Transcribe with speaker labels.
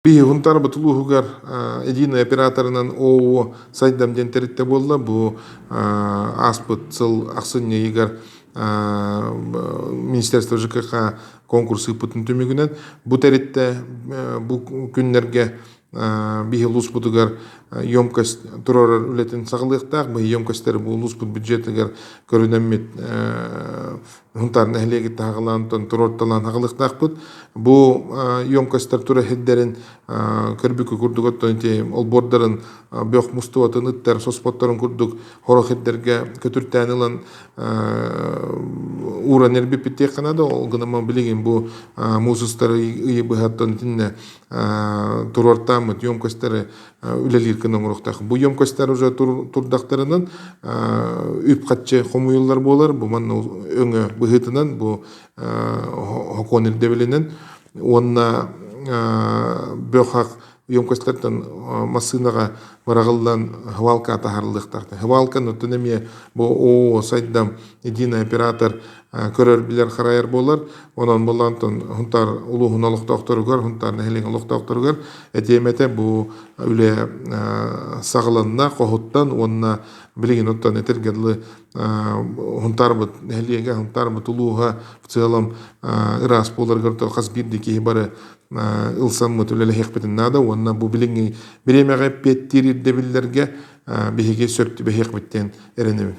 Speaker 1: Биһи Хунтаарбыт улууһугар единый операторынан ООО «Сайдам» диэн тэрилтэ буолла. Бу ааспыт сыл ахсынньы ыйыгар Министерство ЖКХ конкурс ыыппытын түмүгүнэн бу тэрилтэ бу күннэргэ биһи улууспутугар емкость туруорар үлэтин саҕалыахтаах. Бу емкостьтары бу улууспут бюджетыгар көрүнэммит Хунтаар нэһилиэгиттэн хаҕалаан туруорталаан хаҕалыахтаахпыт. Бу емкостар тура сирдэрин көрбүккэ курдук оттон ити олбуордарын бөх мустубатын ыттар соспотторун курдук хорох сирдэргэ көтүртээн ылан ууран эрбиппит диэххэ наада. Ол гынан билигин бу муусустары ыйы быһаттан итиннэ туруортааммыт емкостары үлэлиир гына оҥоруохтаах. Бу емкостар уже турдахтарынан үп-харчы хомуйуллар буолар. Бу манна өҥө быһыытынан бу хокуон ирдэбилинэн уонна бөх емкостартан массыынаҕа быраҕыллан хвалка таһаарыллыахтаах. Хвалканы оттон эмиэ бу ООО Сайдам единый оператор көрөр билэр харайар буолар. Онон буллантан Хунтаар улууһун олохтоохторугар, Хунтаар нэһилиэгин олохтоохторугар этиэм этэ бу үлэ саҕаланна хоһуттан уонна билигин оттон этэргэ дылы Хунтаарбыт нэһилиэгэ, Хунтаарбыт улууһа в целом ыраас буоларыгар хас биирдии киһи бары ылсаммыт үлэлэһиэхпитин наада уонна бу билиҥҥи бириэмэҕэ эппиэттиир ирдэбиллэргэ биһиги сөп түбэһиэхпит диэн эрэнэбин.